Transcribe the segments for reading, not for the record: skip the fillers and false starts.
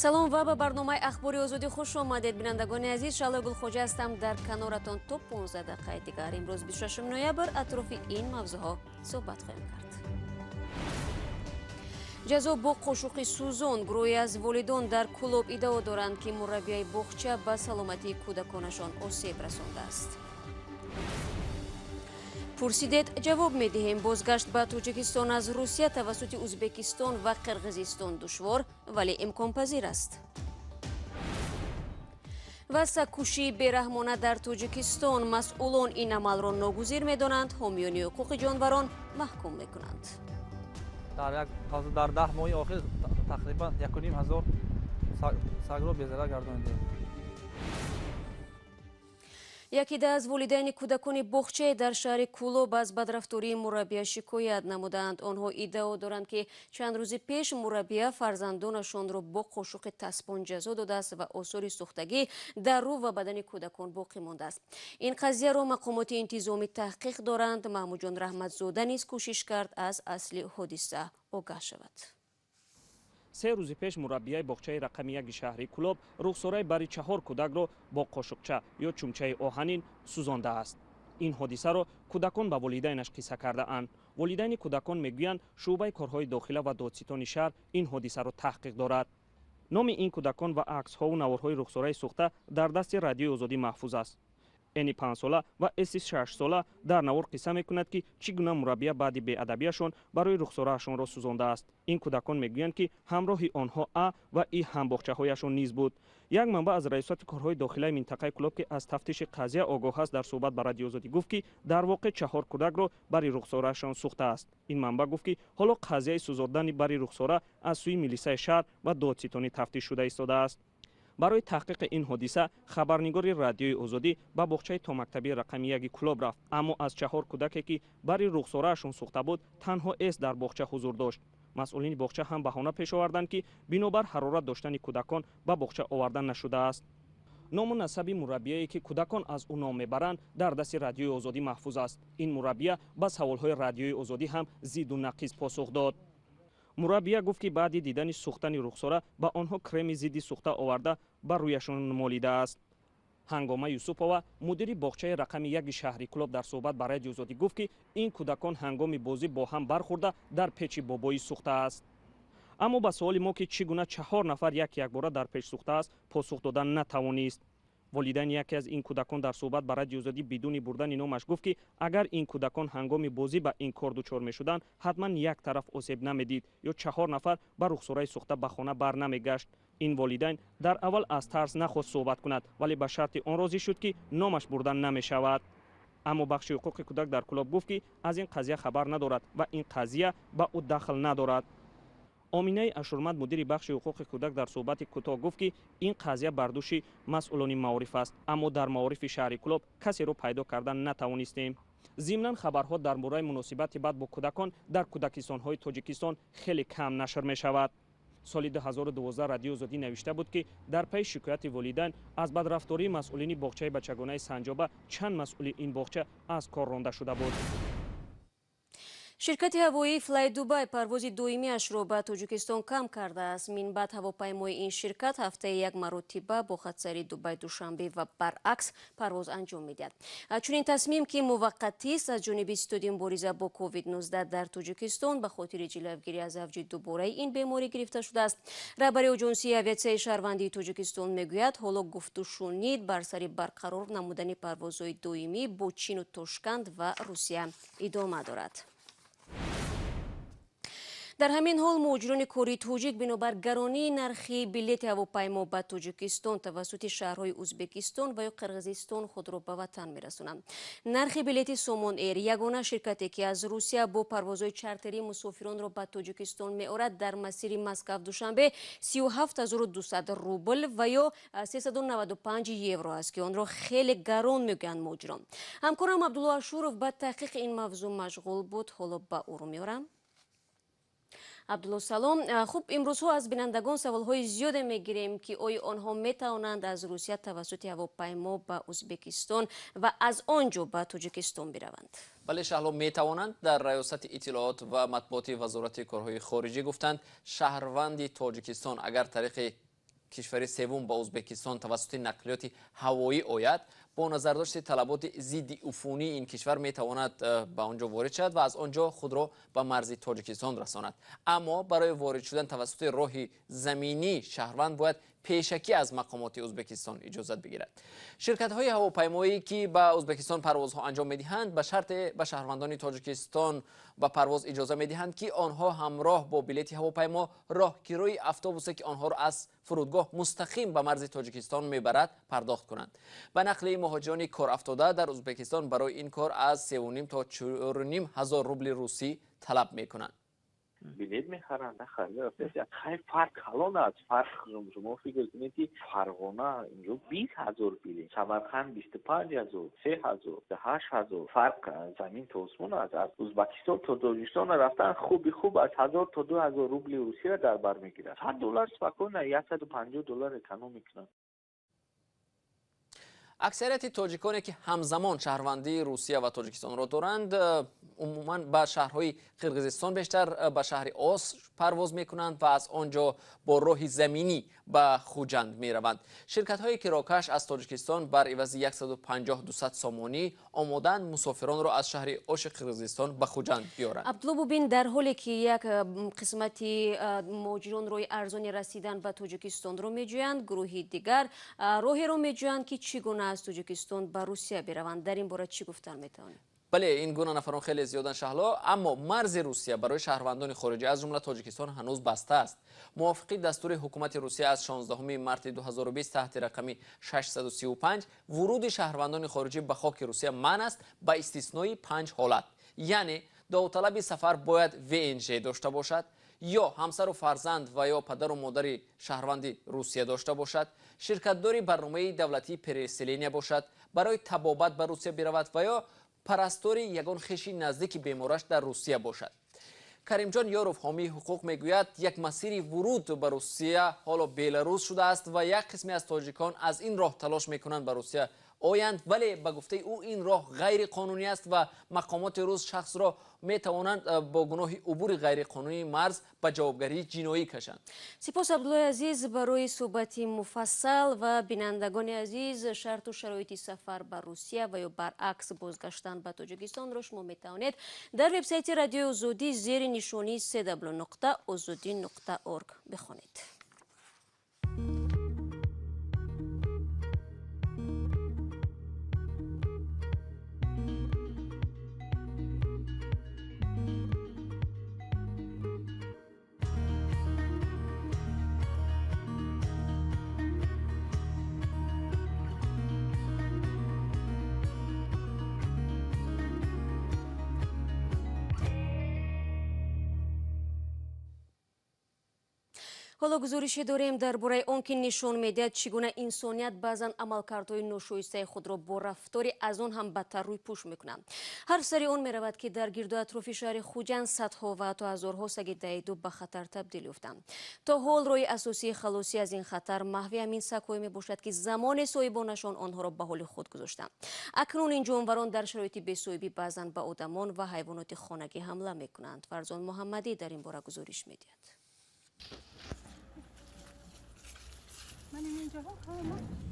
Салом ва ба барномаи Ахбори Озодӣ хуш омадед. Бинандагони азиз, Шаҳлои Гулхоҷа ҳастам, дар каноратон то 15 дақиқаи дигар. Имрӯз 26 ноябр, атрофи ин мавзӯъҳо суҳбат хоҳем кард. Ҷазо бо қошуқи сӯзон. Гурӯҳе аз волидон дар Кӯлоб иддао доранд, ки мураббияи боғча ба саломатии кӯдаконашон осеб расондааст. Пурсидед, ҷавоб медиҳем. Бозгашт ба Тоҷикистон аз Русия тавассути Узбекистон ва Қирғизистон душвор, вале имконпазир аст. Ва сагкушии бераҳмона дар Тоҷикистон. Масъулон ин амалро ногузир медонанд, ҳомиёни ҳуқуқи ҷонварон маҳкум мекунанд. Дар 10 моҳи охир тақрибан 1500 сагро безарар гардонидем. Яке аз волидайни кӯдакони боғчае дар шаҳри Кӯлоб аз бадрафтории мураббия шикоят намуданд. Онҳо иддао доранд, ки чанд рӯзи пеш мураббия фарзандонашонро бо қошуқи тасбон ҷазо додааст ва осори сӯхтагӣ дар рӯ ва бадани кӯдакон боқӣ мондааст. Ин қазияро мақомоти интизомӣ таҳқиқ доранд. Маҳмудҷон Раҳматзода низ кӯшиш кард, аз асли ҳодиса огаҳ шавад. 3 рӯзи пеш мураббияи боғчаи рақами 1 шаҳри Кӯлоб рухсораи бари 4 кӯдакро бо қошуқча ё чумчаи оҳанин сӯзондааст. Ин ҳодисаро кӯдакон ба волидайнаш қисса кардаанд. Волидайни кӯдакон мегӯянд, шӯъбаи корҳои дохила ва додситони шаҳр ин ҳодисаро таҳқиқ дорад. Номи ин кӯдакон ва аксҳову наворҳои рухсораи сӯхта дар дасти Радиои Озодӣ маҳфуз аст. Эни 5-сола ва эси 6-сола дар навор қисса мекунад, ки чӣ гуна мураббия баъди беадабияшон барои рухсораашонро сӯзондааст. Ин кӯдакон мегӯянд, ки ҳамроҳи онҳо А ва И ҳамбоғчаҳояшон низ буд. Як манбаъ аз раёсати корҳои дохилаи минтақаи Кӯлоб, ки аз тафтиши қазия огоҳ аст, дар суҳбат ба Радиои Озодӣ гуфт, ки дар воқеъ 4 кӯдакро бари рухсораашон сӯхтааст. Ин манбаъ гуфт, ки ҳоло қазияи сӯзондани бари рухсора аз сӯи милисаи шаҳр ва додситонӣ тафтиш шуда истодааст. Барои таҳқиқи ин ҳодиса хабарнигори Радиои Озодӣ ба боғчаи томактабии рақами 1 Кӯлоб рафт, аммо аз 4 кӯдаке, ки бари рухсораашон сӯхта буд, танҳо эс дар боғча ҳузур дошт. Масъулини боғча ҳам баҳона пеш оварданд, ки бинобар ҳарорат доштани кӯдакон ба боғча оварда нашудааст. Ному насаби мураббияе, ки кӯдакон аз ӯ ном мебаранд, дар дасти Радиои Озодӣ маҳфуз аст. Ин мураббия ба саволҳои Радиои Озодӣ ҳам зидду нақиз посух дод. Мураббия гуфт, ки баъди дидани сӯхтани рухсора ба онҳо креми зидди сӯхта оварда ба рӯяшон молидааст. Ҳангома Юсупова, мудири боғчаи рақами 1 шаҳри Кӯлоб, дар суҳбат ба Радиои Озодӣ гуфт, ки ин кӯдакон ҳангоми бозӣ бо ҳам бархӯрда дар печи бобоӣ сӯхтааст. Аммо ба суоли мо, ки чӣ гуна 4 нафар як якбора дар печ сӯхтааст, посух додан натавонист. Волидайни яке аз ин кӯдакон дар суҳбат ба Радиои Озодӣ бидуни бурдани номаш гуфт, ки агар ин кӯдакон ҳангоми бозӣ ба ин кор дучор мешуданд, ҳатман як тараф осеб намедид ё 4 нафар ба рухсораи сӯхта ба хона бар намегашт. Ин волидайн дар аввал аз тарс нахост суҳбат кунад, вале ба шарти он розӣ шуд, ки номаш бурдан намешавад. Аммо бахши ҳуқуқи кӯдак дар Кӯлоб гуфт, ки аз ин қазия хабар надорад ва ин қазия ба ӯ дахл надорад. Оминаи Ашурмад, мудири бахши ҳуқуқи кӯдак, дар суҳбати кӯтоҳ гуфт, ки ин қазия бар дӯши масъулони маориф аст, аммо дар маорифи шаҳри Кӯлоб касеро пайдо кардан натавонистем. Зимнан хабарҳо дар бораи муносибати бад бо кӯдакон дар кӯдакистонҳои Тоҷикистон хеле кам нашр мешавад. Соли 2012 Радиои Озодӣ навишта буд, ки дар пайи шикояти волидайн аз бадрафтории масъулини боғчаи бачагонаи Санҷоба чанд масъули ин боғча аз кор ронда шуда буд. Ширкати ҳавоии Флай Дубай парвози доимиашро ба Тоҷикистон кам кардааст. Минбаъд ҳавопаймои ин ширкат ҳафтаи як маротиба бо хатсайри Дубай Душанбе ва баръакс парвоз анҷом медиҳад. Чунин тасмим, ки муваққатист, аз ҷониби ситоди мубориза бо COVID-19 дар Тоҷикистон ба хотири ҷилавгирӣ аз авҷи дубораи ин беморӣ гирифта шудааст. Раҳбари оҷонсии авиатсияи шаҳрвандии Тоҷикистон мегӯяд, ҳоло гуфтушунид бар сари барқарор намудани парвозҳои доимӣ бо Чину Тошканд ва Русия идома дорад. Дар ҳамин ҳол муҳоҷирони кории тоҷик бинобар гаронии нархи билети ҳавопаймо ба Тоҷикистон тавассути шаҳрҳои Узбекистон ва ё Қирғизистон худро ба ватан мерасонанд. Нархи билети Сомон Эйр, ягона ширкате, ки аз Русия бо парвозҳои чартерӣ мусофиронро ба Тоҷикистон меорад, дар масири Москав Душанбе 37 200 рубл ва ё 395 евро аст, ки онро хеле гарон мегӯянд муҳоҷирон. Ҳамкорам Абдулло Ашуров ба таҳқиқи ин мавзӯъ машғул буд. Ҳоло ба ӯ рӯ меорам. Абдулло, салом. Хуб, имрӯзҳо аз бинандагон саволҳои зиёде мегирем, ки оё онҳо метавонанд аз Русия тавассути ҳавопаймо ба Узбекистон ва аз он ҷо ба Тоҷикистон бираванд. Бале, Шаҳло, метавонанд. Дар раёсати иттилоот ва матбуоти Вазорати корҳои хориҷӣ гуфтанд, шаҳрванди Тоҷикистон агар тариқи Кишвари севум ба Узбекистон тавассути нақлиёти ҳавоӣ ояд, бо назардошти талаботи зидди уфунии ин кишвар метавонад ба он ҷо ворид шавад ва аз он ҷо худро ба марзи Тоҷикистон расонад. Аммо барои ворид шудан тавассути роҳи заминӣ шаҳрванд бояд пешакӣ аз мақомоти Узбекистон иҷозат бигирад. Ширкатҳои ҳавопаймоӣ, ки ба Узбекистон парвозҳо анҷом медиҳанд, ба шарте ба шаҳрвандони Тоҷикистон ба парвоз иҷоза медиҳанд, ки онҳо ҳамроҳ бо билети ҳавопаймо роҳкирои автобусе, ки онҳоро аз фурудгоҳ мустақим ба марзи Тоҷикистон мебарад, пардохт кунанд. Ба нақли муҳоҷирони корафтода дар Узбекистон барои ин кор аз 3,5 то 4,5 ҳазор рубли русӣ талаб мекунанд. Билет мехаранд, нахаранд. Хай фарқ калон аст. Фарқ шумо фикр кунед, ки Фарғона инҷо 20 ҳазор билет, Самарқанд 25 ҳазор, 3 ҳазор, 8 ҳазор. Фарқ замин то осмон аст. Аз Узбекистон то Тоҷикистон рафтан хуби хуб аз 1000 то 2000 рубли русиро дар бар мегирад. $100 спокойно, $150 эконом мекунанд. Аксарияти тоҷиконе, ки ҳамзамон шаҳрвандии Русия ва Тоҷикистонро доранд, умуман ба шаҳрҳои Қирғизистон, бештар ба шаҳри Ос парвоз мекунанд ва аз он ҷо бо роҳи заминӣ ба Хуҷанд мераванд. Ширкатҳои кирокаш аз Тоҷикистон бар ивази 150-200 сомонӣ омодаанд мусофиронро аз шаҳри Оши Қирғизистон ба Хуҷанд биёранд. Абдулло Бубин, дар ҳоле ки як қисмати муҳоҷирон роҳи арзони расидан ба Тоҷикистонро меҷӯянд, гурӯҳи дигар роҳеро меҷӯянд, ки чӣ гуна аз Тоҷикистон ба Русия бираванд. Дар ин бора чӣ гуфтан метавонед? Бале, ин гуна нафарон хеле зиёданд, Шаҳло, аммо марзи Русия барои шаҳрвандони хориҷӣ аз ҷумла Тоҷикистон ҳанӯз баста аст. Мувофиқи дастури ҳукумати Русия аз 16 марти 2020 таҳти рақами 635 вуруди шаҳрвандони хориҷӣ ба хоки Русия манъ аст ба истиснои 5 ҳолат. Яъне довталаби сафар бояд ВНЖ дошта бошад, ё ҳамсару фарзанд ва ё падару модари шаҳрванди Русия дошта бошад, ширкатдори барномаи давлатии переселения бошад, барои табобат ба Русия биравад ва ё парастори ягон хеши наздики бемораш дар Русия бошад. Каримҷон Ёров, ҳомии ҳуқуқ, мегӯяд, як масири вуруд ба Русия ҳоло Беларус шудааст ва як қисме аз тоҷикон аз ин роҳ талош мекунанд ба Русия оянд, вале ба гуфтаи ӯ ин роҳ ғайриқонунӣ аст ва мақомоти рус шахсро метавонанд бо гуноҳи убури ғайриқонунии марз ба ҷавобгарии ҷиноӣ кашанд. Сипос, Абдуллои азиз, барои суҳбати муфассал. Ва бинандагони азиз, шарту шароити сафар ба Русия ва ё баръакс бозгаштан ба Тоҷикистонро шумо метавонед дар вебсайти Радиои Озодӣ зери нишонии cw.ozodi.org бихонед. Ҳоло гузорише дорем дар бораи он, ки нишон медиҳад, чӣ гуна инсоният баъзан амалкардҳои ношоистаи худро бо рафтори аз он ҳам бадтар рӯйпӯш мекунанд. Ҳарф сари он меравад, ки дар гирду атрофи шаҳри Хуҷанд садҳо ва ҳатто ҳазорҳо саги даиду ба хатар табдил ёфтанд. То ҳол роҳи асосии халосӣ аз ин хатар маҳви ҳамин сагҳое мебошад, ки замоне соҳибонашон онҳоро ба ҳоли худ гузоштанд. Акнун ин ҷонварон дар шароити бесоҳибӣ баъзан ба одамон ва ҳайвоноти хонагӣ ҳамла мекунанд. Фарзон Муҳаммадӣ дар ин бора гузориш медиҳад.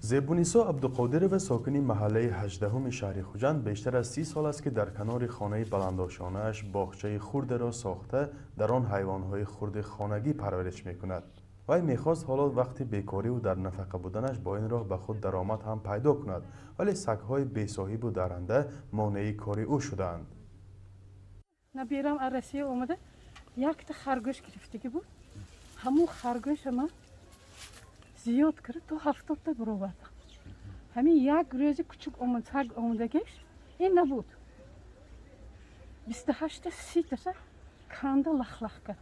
Зебунисо Абдуқодирова, сокини маҳаллаи 18 шаҳри Хуҷанд, бештар аз 30 сол аст, ки дар канори хонаи баландошонааш боғчаи хурдеро сохта, дар он ҳайвонҳои хурди хонагӣ парвариш мекунад. Вай мехост ҳоло вақти бекориву дар нафақа буданаш бо ин роҳ ба худ даромад ҳам пайдо кунад, вале сагҳои бесоҳибу даранда монеи кори ӯ шудаанд. Набирам аз Россия омада, якта харгӯш гирифтагӣ буд. Ҳамун харгӯша ман зиёд кард, то 70та баровардам. Ҳамин як рӯзи кучук омад, саг омадагиш ин набуд. 28та 30таша канда лахлах кард.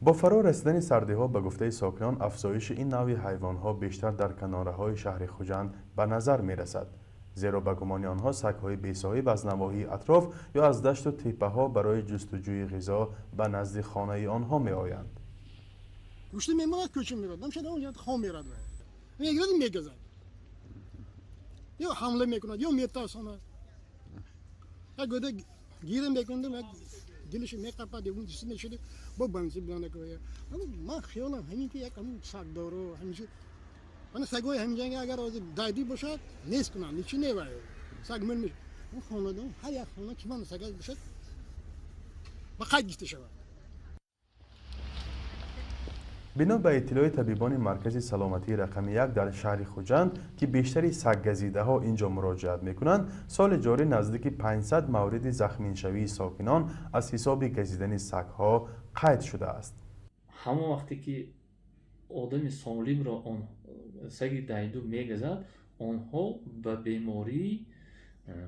Бо фаро расидани сардиҳо, ба гуфтаи сокинон, афзоиши ин навъи ҳайвонҳо бештар дар канораҳои шаҳри Хуҷанд ба назар мерасад. Зеро ба гумони онҳо сагҳои бесоҳиб аз навоҳии атроф ё аз дашту теппаҳо барои ҷустуҷӯи ғизо ба назди хонаи онҳо меоянд. Гӯшти мемонад, кӯча мерад, намшад он хом мерад, мегирад, мегазад, ё ҳамла мекунад, ё метарсонад. Як гӯда гира мекунад, як Дилаш меқапад, ягон чиз мешуд, бо банси билана кӯя. Ман хиёлам ҳамин ки як ҳамин сагдоро, ҳамин мана сагои ҳамин агар ҳозир дайдӣ бошад, нест кунанд, ничи не вай. Саг мил меш. Он хонадон ҳар як хона ки ман сагаш бошад, ба қайд гирифта шавад. Бино ба иттилои табибони маркази саломатии рақами 1 дар шаҳри Хуҷанд, ки бештари саггазидаҳо ин ҷо муроҷиат мекунанд, соли ҷорӣ наздики 500 мавриди захминшавии сокинон аз ҳисоби газидани сагҳо қайд шудааст. Ҳамон вақте ки одами солимро он саги дайду мегазад, онҳо ба бемории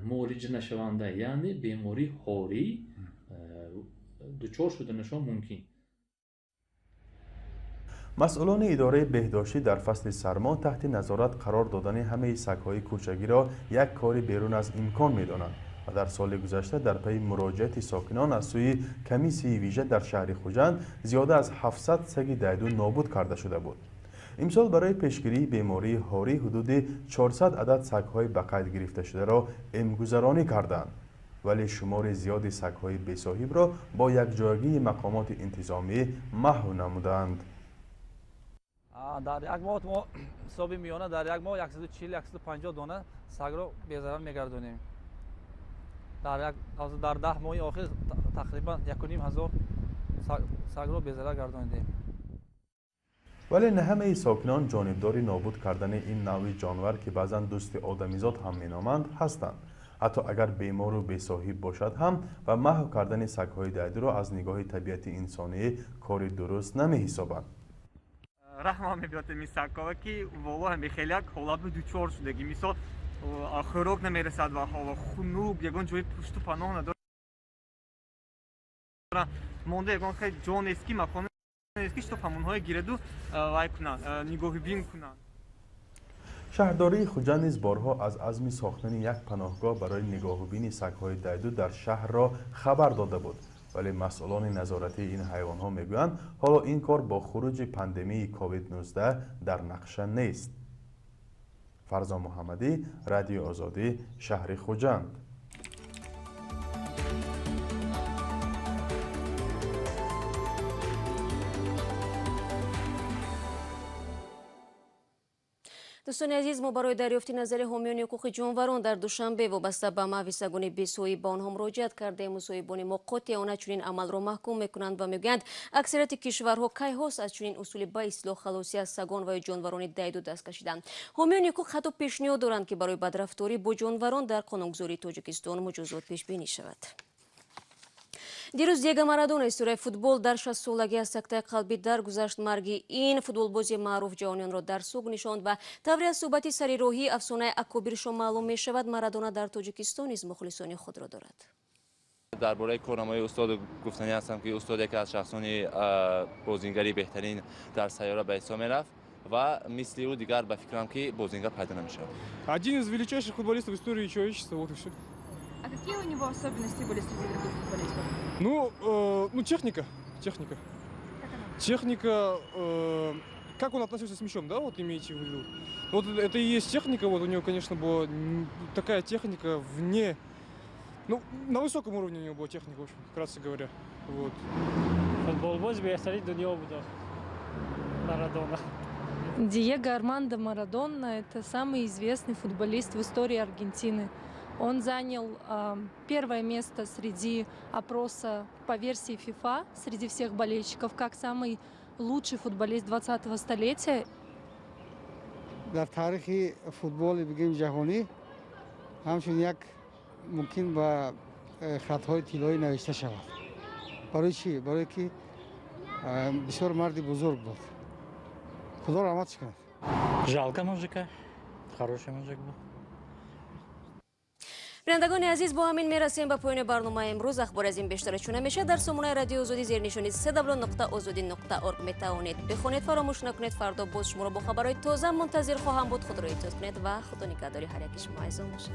муолиҷа нашаванда, яъне бемории ҳорӣ дучор шуданашон мумкин. Масъулони идораи беҳдоштӣ дар фасли сармо таҳти назорат қарор додани ҳамаи сагҳои кӯчагиро як кори берун аз имкон медонанд ва дар соли гузашта дар пайи муроҷиати сокинон аз сӯи комиссияи вижа дар шаҳри Хуҷанд зиёда аз 700 саги дайду нобуд карда шуда буд. Имсол барои пешгирии бемории ҳорӣ ҳудуди 400 адад сагҳои ба қайд гирифташударо эмгузаронӣ карданд, вале шумори зиёди сагҳои бесоҳибро бо якҷоягии мақомоти интизомӣ маҳв намуданд. Дар як моҳ мо ҳисоби миёна дар як моҳ 140-150 дона сагро безарар мегардонем. Дар 10 моҳи охир тақрибан 1500 сагро безарар гардонидем. Вале на ҳамаи сокинон ҷонибдори нобуд кардани ин навъи ҷонвар, ки баъзан дӯсти одамизод ҳам меноманд, ҳастанд. Ҳатто агар бемору бесоҳиб бошад ҳам ва маҳв кардани сагҳои дайдуро аз нигоҳи табиати инсонӣ кори дуруст намеҳисобанд. Раҳмам мебиёд ин сагҳо, ки воллоҳ ҳами хеле як ҳолат дучор шудагӣ. Мисол, хӯрок намерасад ва ҳаво хунук, ягон ҷои пушту паноҳ надорад. Монда ягон хел ҷо нест, ки макон нест, ки чтоб ҳамонҳое гираду вай кунанд, нигоҳубин кунанд. Шаҳрдории Хуҷанд низ борҳо аз азми сохтани як паноҳгоҳ барои нигоҳубини сагҳои дайду дар шаҳрро хабар дода буд. Вале масъулони назоратии ин ҳайвонҳо мегӯянд, ҳоло ин кор бо хуруҷи пандемияи COVID-19 дар нақша нест. Фарзон Муҳаммадӣ, Радиои Озодӣ, шаҳри Хуҷанд. Дӯстони азиз, мо барои дарёфти назари ҳомиёни ҳуқуқи ҷонварон дар Душанбе вобаста ба маҳви сагони бесоҳиб ба онҳо муроҷиат кардем. Мусоҳибони мо қотеона чунин амалро маҳкум мекунанд ва мегӯянд, аксарияти кишварҳо кайҳост аз чунин усули ба истилоҳ халосӣ аз сагон ва ё ҷонварони дайду даст кашиданд. Ҳомиёни ҳуқуқ ҳатто пешниҳод доранд, ки барои бадрафторӣ бо ҷонварон дар қонунгузории Тоҷикистон муҷозот пешбинӣ шавад. Дирӯз Диего Марадона, истораи футбол, дар 60-солагӣ аз сактаи қалбӣ даргузашт. Марги ин футболбози маъруф ҷаҳониёнро дар суг нишонд ва тавре аз суҳбати сари роҳии афсонаи акобиршо маълум мешавад, Марадона дар Тоҷикистон низ мухлисони худро дорад. Дар бораи корнамои устод гуфтанӣ ҳастам, ки устод яке аз шахсони бозингари беҳтарин дар сайёра ба ҳисоб мерафт ва мисли ӯ дигар ба фикрам, ки бозингар пайдо намешавад. Один из величайших футболистов в истории человечества, вот и всё. А какие у него особенности были среди других футболистов? Ну, техника. Техника. Техника, как он относился с мячом, да, вот имеете в виду? Вот это и есть техника, вот у него, конечно, была такая техника вне... Ну, на высоком уровне у него была техника, в общем, вкратце говоря. Вот. Футболбоз беҳтарин дунё буда. Марадона. Диего Армандо Марадона – это самый известный футболист в истории Аргентины. Он занял первое место среди опроса по версии FIFA среди всех болельщиков как самый лучший футболист 20-го столетия. Дар таърихи футболи бигем ҷаҳонӣ ҳамчун як мумкин ба хатҳои тиллоӣ навишта шавад. Барои чӣ? Барое ки бисёр марди бузург буд. Худо раҳматш кунад. Жалко мужика. Хороший мужик был. Бинандагони азиз, бо ҳамин мерасем ба поёни барномаи имрӯз. Ахбори аз ин бештара чун ҳамеша дар сомонаи Радиои Озодӣ зери нишони cw.ozodi.org метавонед бихонед. Фаромӯш накунед, фардо боз шуморо бо хабарҳои тоза мунтазир хоҳам буд. Худро эҳтиёт кунед ва худо нигаҳдори ҳар яки шумо азизон бошад.